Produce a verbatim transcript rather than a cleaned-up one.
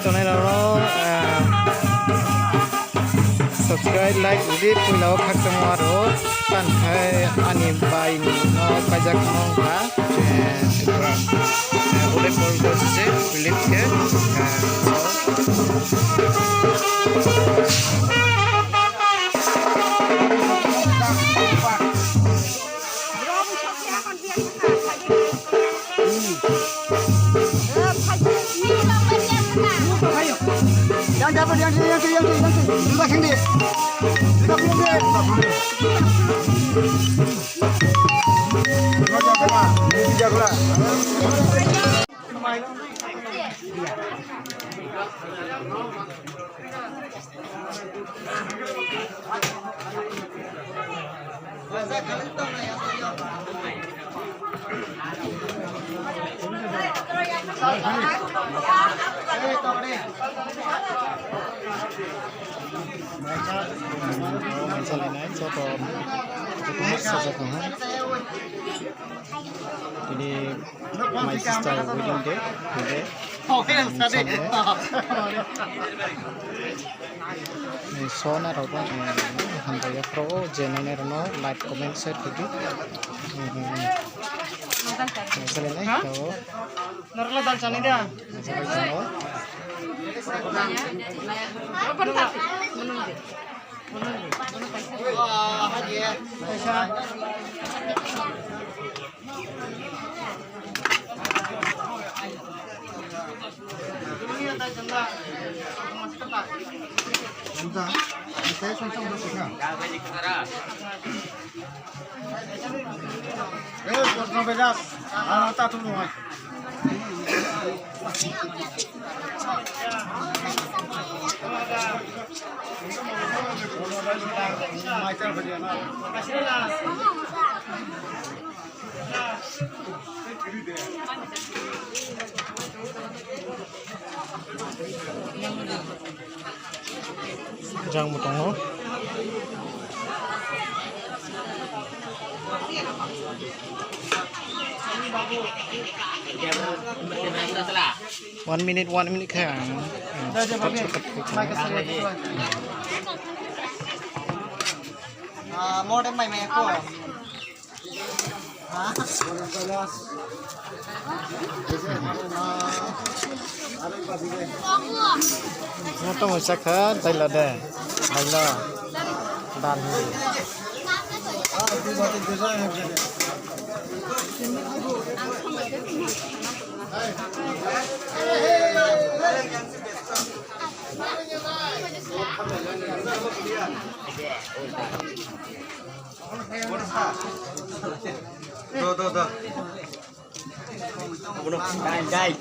Tongnai rao no, ah, subscribe, like, ridi, poila wo khakchangma rao, tang khe ani bai ni no kaijak mong kha, eh, Tripura, eh, volleyball coach se, Philip khe, eh, Mansalai nai, joto, joto masa joto ha. Tini my sister wedding day, today. Sona rao bo, hambai ya pro, je nainai rao no like, comment, share khe di. Mansalai nai, to. Norla dal chani da. Mansalai tong ou. Jang bo tong ou. One minute, one minute khe ang, ang shortcut, shortcut khe. Ah, more than my man, cool. Mo tong sakha, daila de. Daila. Dan. Do, do, do. Dai, dai.